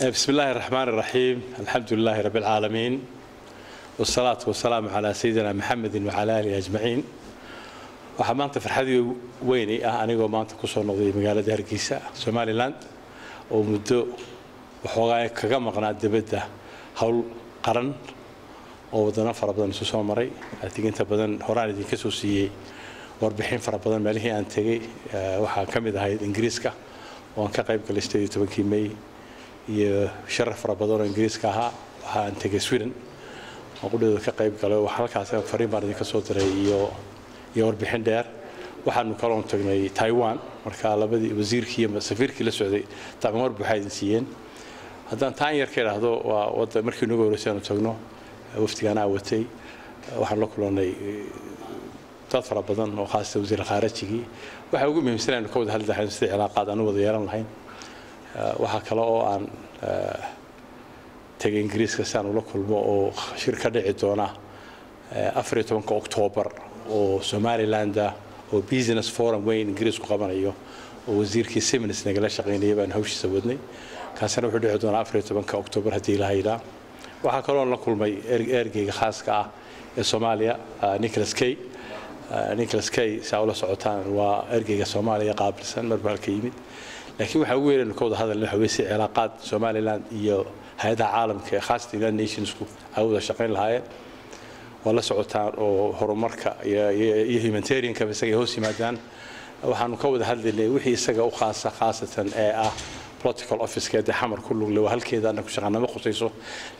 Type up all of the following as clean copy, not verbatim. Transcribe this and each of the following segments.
بسم الله الرحمن الرحيم، الحمد لله رب العالمين، والصلاة والسلام على سيدنا محمد وعلى آله أجمعين. Waxaa maanta farxadii weynay ah anigoo maanta kusoo noqday magaalada Hargeysa, Somaliland, oo muddo waxoogaa kaga maqnaa dibadda, howl qaran oo wadano fara badan isu soo maray. Atig inta badan horaan idinka soo siiyey warbixin fara badan meelihii aan tegey. Waxaa ka mid ahayd Ingiriiska oo aan ka qayb galay 18-kii May iyo sharaf fara badan oo Ingiriiska ahaa. Waxaan tegey Sweden oo qudhooda ka qayb galay. Halkaas fariin baan idinka soo diray iyo warbixin dheer. Waxaanu kaloon tagnay Taiwan. Marka labadii wasiirkii iyo safiirkii la socday tacban war buuxa idin siiyeen. Haddaan taan yar ka idhaahdo, waa wadda markii nagu horreysay aanu tagno wafdigaanaa watay. Waxaan la kulannay dad fara badan oo khaasatan wasiir khaarajigii. Waxa ugu muhiimsan aynu ka wada hadli lahayn sidii cilaaqaad aan u wada yeelan lahayn. Waxaa kale oo aan tegay Ingiriiska si aan ula kulmo oo shir ka dhici doona 14-ka Oktoobar oo Somaliland oo business forum weyn Ingiriisku qabanayo, oo wasiirkii Simons nagala shaqaynayay baan hawshiisa wadnay. Kaasina wuxuu dhici doonaa 14-ka Oktoobar haddii Ilaha yidhaa. Waxaa kaloo la kulmay ergeyga khaaska ah ee Soomaaliya, Nicholas Kay. Nicholas Kay, saa ula socotaan, waa ergeyga Soomaaliya qaabilsan, marba halka yimid. Laakiin waxaa ugu weynaynu ka wada hadalna waxa weye si cilaaqaad Somaliland iyo hay-adaha caalamka ee khaasatan United Nationsku ay wada shaqayn lahaayeen. Waa la socotaan oo horumarka iyo humanitariankaba isaga ay hoos yimaadaan. Waxaanu ka wada hadlaynay wixii isaga u khaasa, khaasatan ee ah political office-ka dee Xamar ku lugle, waa halkeeda anna ku shaqaanama khusayso.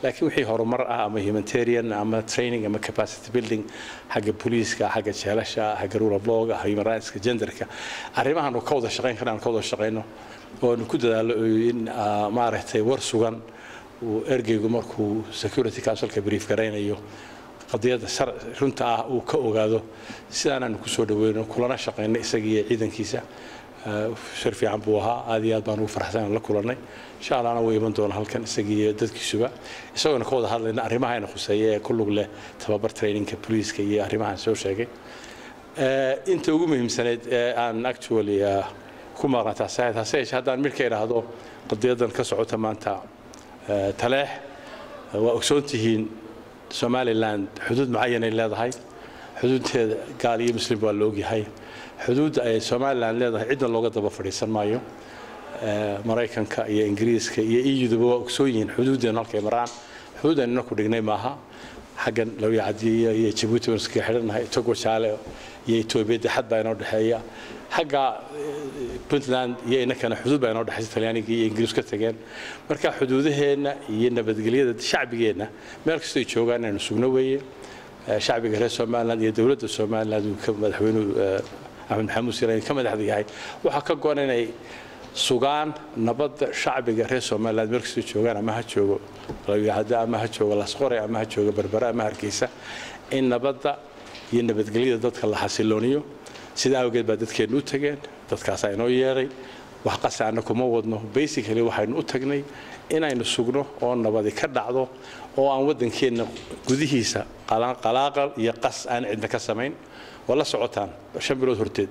Laakiin wixii horumar ah ama humanitarian ama training ama capacity building, xagga booliiska, xagga jeelasha, xagga rule of law, human rightska, genderka, arrimahaanu ka wada shaqayn karna aan ka wada shaqayno oo aanu ku dadaalo in maaragtay war sugan uu ergeygu markuu Security Councilka brief garaynayo qadiyadda runta ah uu ka ogaado, sidaanaanu kusoo dhaweyno kulana shaqayno isaga iyo ciidankiisa. Shir fiican buu ahaa, aad iyo aad baan ugu farxsan la kulannay. Insha Allahna wuu iman doona halkan isaga iyo dadkiisuba, isagoona ka wada hadlayna arrimahayna khuseeya ee ku lug leh tababar, trainingka booliiska iyo arrimahan soo sheegay. Inta ugu muhiimsaneyd ee aan actually ku maqnaa taasi ahayd. Hase yeeshee, haddaan midka idhaahdo, qadiyadan ka socota maanta Taleex, waa ogsoon tihiin Somaliland xuduud mucayanay leedahay. Xuduudteeda gaal iyo muslim waa la ogyahay. Xuduudda ay Somaliland leedahay cidna looga daba fadhiisan maayo. Maraykanka iyo Ingiriiska iyo EUduba waa ogsoon yihiin xuduuddeenu halkay maraan. Xuduuddeenuna ku dhignay maaha. Xaggan Lawyacadiya iyo Jabuuti baynu iskaga xidhannahay, Togo Jaale iyo Etoobiya dee xad baa inoo dhexeeya, xagga Puntland iyo inakana xuduud baa inoo dhexaysa, Talyaaniga iyo Ingiriis ka tageen. Marka xuduudaheenna iyo nabadgelyada shacbigeenna meel kastoo ay joogaan inaynu sugno weeye. Shacbiga reer Somaliland iyo dowladda Somaliland uu ka madaxweynuhu Axmed Maxamuud Silayn ka madaxda yahay waxaa ka go-an inay sugaan nabadda shacbiga reer Somaliland meel kastoo joogaan, ama ha joogo Lawyacadda, ama ha joogo Lasqore, ama ha joogo Berbera ama Hargeysa, in nabadda iyo nabadgelyada dadka la xasilooniyo. Sidaa awgeed baa dadkeennu u tageen, dadkaasaa inoo yeeray. Wax qasaana kuma wadno. Basically waxaynu u tagnay inaynu sugno oo nabadi ka dhacdo oo aan waddankeenna gudihiisa qalaaqal iyo qas aan cidna ka samayn. Waa la socotaan 5 bilood horteed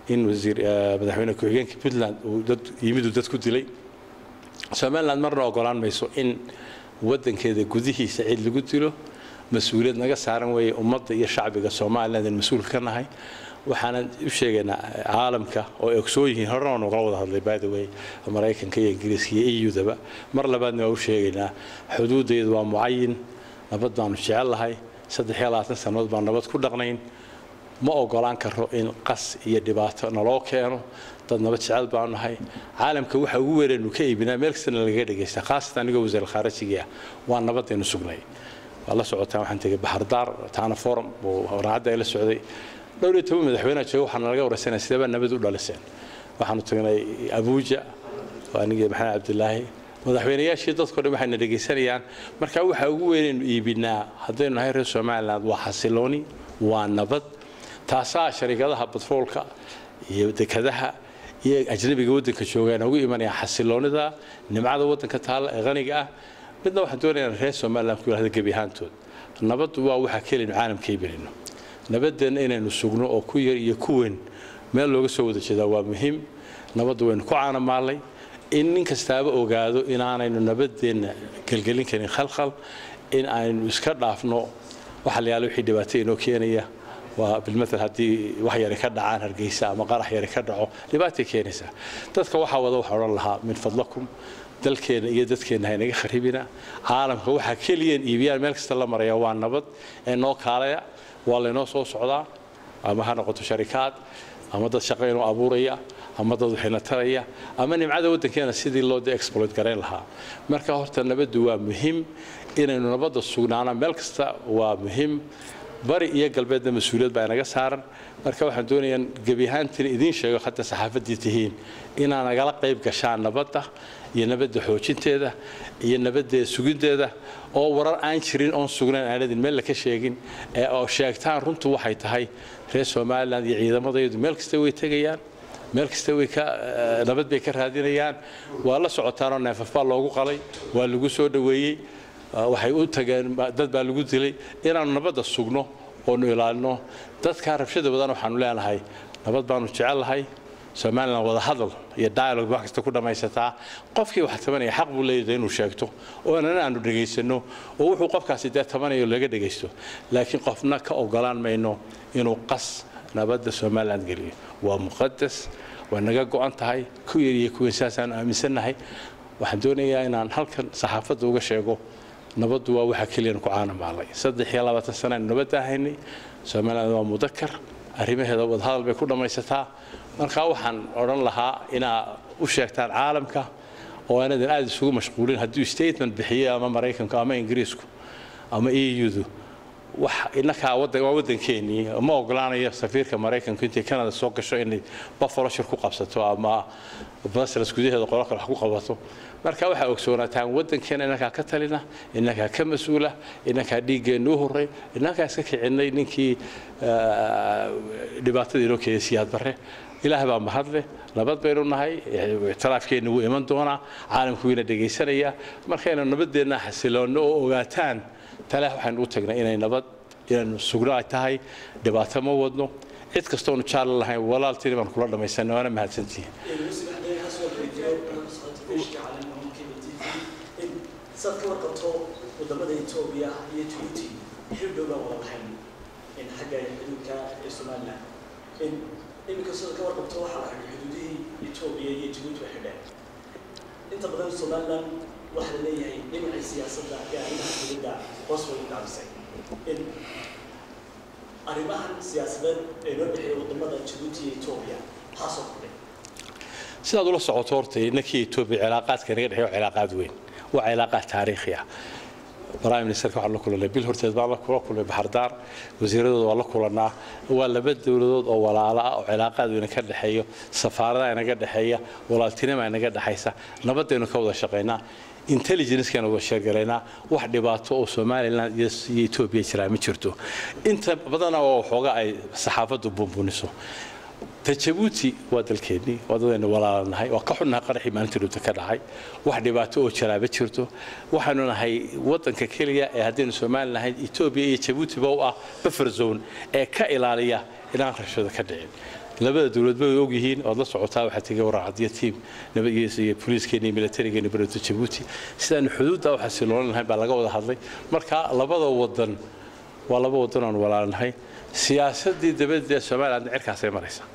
in wasiir madaxweyne ku-xigeenka Puntland uu dad yimid uu dad ku dilay. Somaliland marna ogolaan mayso in waddankeeda gudihiisa cid lagu dilo. Mas-uuliyad naga saaran weeye ummadda iyo shacbiga Somaliland in mas-uulka ka nahay. Waxaanan u sheegaynaa caalamka oo ay ogsoon yihiin, horena waa nogala wada hadlay, by the way, Maraykanka iyo Ingiriiska iyo EU-daba. Mar labaadna waa u sheegaynaa, xuduuddeedu waa mucayin. Nabad baanu jecel lahay. 23 sannadood baan nabad ku dhaqnayn. Ma ogolaan karo in qas iyo dhibaato naloo keeno. Dad nabad jecel baanu nahay. Caalamka waxa ugu weynaynu ka iibinaa, meel kastana lagaga dhegaysta, khaasatan anigoo wasiir khaarajiga ah, waa nabadaynu sugnay. Waa la socotaan, waxaan tegay Baxardaar, Tana Forum oo waraacadda ay la socday, dhowr iyo toban madaxweynaha jooga. Waxaana laga waraysanaya sidee baa nabad u dhaliseen. Waxaanu tagnay Abuja, waa anigii Maxamed Cabdilaahi, madaxweynayaashii dadkao dhan waxayna dhegaysanayaan. Marka waxa ugu weynaynu iibinaa haddaynu nahay reer Somaliland waa xasilooni, waa nabad. Taasaa sharikadaha batroolka iyo dekadaha iyo ajnabiga waddanka joogaan ugu imanayaan, xasiloonida nimcada waddanka taalla ee qaniga ah. Midna waxaan doonayaa reer Somaliland ku yidhahda gebi ahaantood, nabaddu waa waxa keliyanu caalamka iibinayno. Nabadeenna inaynu sugno oo ku yar iyo ku weyn meel looga soo wada jeedaa waa muhiim. Nabaddu waynu ku caanamaalnay. In nin kastaaba ogaado inaanaynu nabadeenna gelgelin karin khalkhal, in aynu iska dhaafno waxa la yaalo wixii dhibaato inoo keenaya. Waa bilmatal haddii wax yari ka dhacaan Hargeysa ama qarax yari ka dhaco, dhibaatay keenaysaa. Dadka waxaa wada waxaa odhan lahaa, min fadlakum, dalkeenna iyo dadkeenna ha inaga kharibina. Caalamka waxaa keliyeen iibiyaan meel kasta la maraya waa nabad ee noo kaalaya, waa laynoo soo socdaa, ama ha noqoto sharikaad, ama dad shaqo inoo abuuraya, ama dad waxayna taraya, ama nimcada waddankeena sidii loo de exploit garayn lahaa. Marka horta nabaddu waa muhiim, inaynu nabadda sugnaana meel kasta waa muhiim. Bari iyo galbeedna mas-uuliyad baa inaga saaran. Marka waxaan doonayaa gebi ahaantiin idiin sheego, hadda saxaafaddii tihiin, inaa nagala qayb gashaan nabadda iyo nabadda xoojinteeda iyo nabadda suginteeda, oo warar aan jirin oon sugnayn aanadin meel la ka sheegin, ee oo sheegtaan runtu waxay tahay. Reer Somaliland iyo ciidamadayadu meel kasta way tegayaan, meel kasta way ka nabad bay ka raadinayaan. Waa la socotaanoo neefaf baa loogu qalay, waa lagu soo dhoweeyey, waxay u tageen, dad baa lagu dilay. Inaannu nabadda sugno oonu ilaalino. Dadkaa rabshada badan waxaanu leenahay, nabad baanu jecel lahay. Somaliland wada hadal iyo dialogue wax kasta ku dhammaysataa. Qofkii wax tabanaya xaq buu leeyahay inuu sheegto, oo anana aanu dhegaysano, oo wuxuu qofkaasi dee tabanayo laga dhegaysto. Laakiin qofna ka ogolaan mayno inuu qas nabadda Somaliland geliyo. Waa muqadas, waa naga go'an tahay, ku yar iyo kuweyn saasaanu aaminsannahay. Waxaan doonayaa inaan halkan saxaafadda uga sheego, nabaddu waa waxa keliyaan ku caanamaalay. 23 sana aynu nabadda ahaynay. Somaliland waa mudakar, arrimaheeda wadahadal bay ku dhammaysataa. Marka waxaan odhan lahaa inaa u sheegtaan caalamka oo aanadan aada isugu mashquulin hadduu statement bixiyo ama Maraykanku ama Ingiriisku ama EU-du. Wax inakaa wadan waa waddankeenii. Ma ogolaanayo safiirka Maraykanku intay Canada soo gasho inay Buffalo shir ku qabsato ama Brussels gudaheeda qolo kale wax ku qabato. Marka waxaa ogsoonaataan, waddankeena inakaa ka talina, inakaa ka mas-uula, inakaa dhiiggeennu u horray, inakaa iska kicinay ninkii dhibaatada inoo keenay, Siyaad Barre. Ilaah baa mahadle, nabad baynu nahay, ictiraafkeenna wuu iman doonaa, caalamku wiina dhegaysanayaa. Markaynu nabadeenna xasiloonno oo ogaataan taleex waxaynu u tagnay inay nabad inaynu sugno ay tahay. Dhibaato ma wadno, cid kastoonu jaalle lahayn walaaltiina baan kula dhammaysanay, waana mahadsantihiin. Saad ka warqabto, wadamada Etoobiya iyo Jabuuti xil dhow baan wada lahayn in xagga xuduudka ee Somaliland. Iminka sidaad ka warqabto, waxaa la xidhay xuduudihii Etoobiya iyo Jabuuti way xidheen. Inta badan Somaliland waxaa la leeyahay dhinacii siyaasadda iyo arrimaha dibadda hoos bay u gaabisay. Arrimahan siyaasadeed ee noo dhexeeya wadamada Jabuuti iyo Etoobiya maxaa soo kordhay? Sidaad ula socoto, horta ninkii Etoobiya cilaaqaadka naga dhexeeyo cilaaqaad weyn, waa cilaaqaad taariikhi ah. Prime ministerka waxaan la kulanay bil horteed baan la kula kulmay Baxardaar, wasiiradooda waa la kulanaa. Waa laba dowladood oo walaalo ah oo cilaaqaad weyna ka dhexeeyo, safaaradaha inaga dhexeeya, walaaltinima inaga dhexaysa, nabadaynu ka wada shaqaynaa, intelligencekeena wada sheergaraynaa. Wax dhibaato oo Somaliland iyo Etoobiya jiraa ma jirto. Inta badana oo waxooga ay saxaafaddu buunbuuniso. Ta Jabuuti waa dalkeennii, waa dadaynu walaalanahay. Waa ka xunnahay qaraxii maalintii dhunta ka dhacay. Wax dhibaato oo jiraa ma jirto. Waxaanu nahay waddanka keliya ee haddaynu Soomaali nahay Etoobiya iyo Jabuutiba u ah buffer zone ee ka ilaaliya inaan rabshado ka dhicin. Labada dowladba way ogyihiin, ood la socotaa. Waxaa tegay waraacadiyo tiim nabadgeysa iyo booliiskeena iyo militarigeena bareeto Jabuuti. Sidaanu xuduudda u xasiloonan lahayn baa laga wada hadlay. Marka labada wadan waa laba wadan oon walaalnahay. Siyaasaddii dibadda ee Somaliland cirkaasay maraysaa.